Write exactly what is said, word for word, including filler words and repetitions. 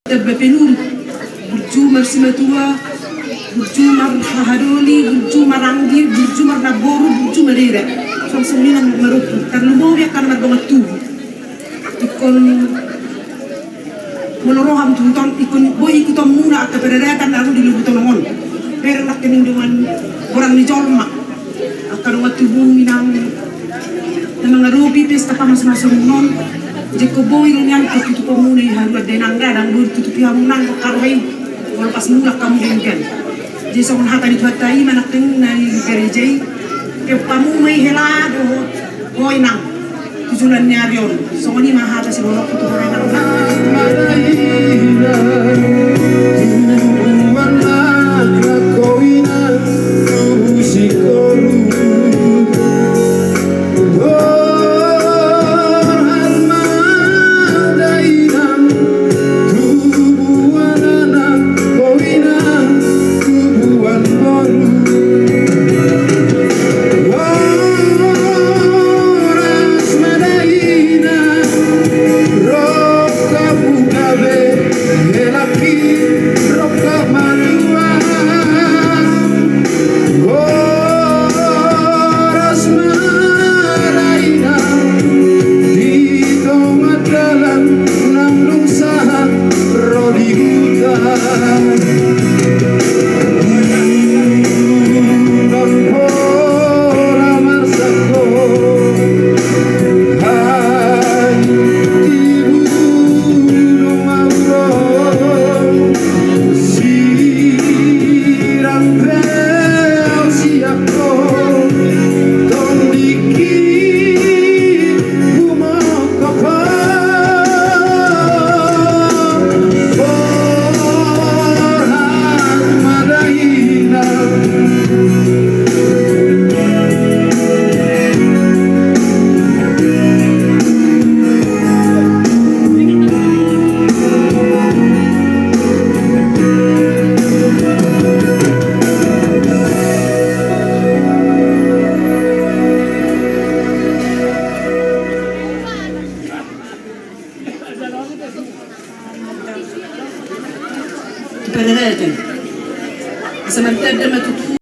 Tamba penurut, burju marsimatua, burju marhaha doli, burju maranggi, burju marnamboru, burju marira. Suang songon i nang marompu, tarlumobi angka na mardongan tubu. Ingkon molo ro hamu tu huta on, ingkon boi ikuton muna angka paradaton na adong di Lobutolong on. Bereng nangkining dongan borang ni jolma, angka dongan tubu, inang na mangadopi pesta pamasumasuon on. Jekko boi do nian, ingkon tutuponmuna i haduan da inang da, ndang boi tutupi hamu nang, angka roha i. Molo pas mulak hamu denggan. Jadi songon hata ni Tuhanta i ma nangkining na di gareja i. Pe pamu ma i hela dohot boi nang. Tu joloan ni ari on, songon i ma hata siboanonku tu hora i nang. Paradaton. Asa martanda ma tutu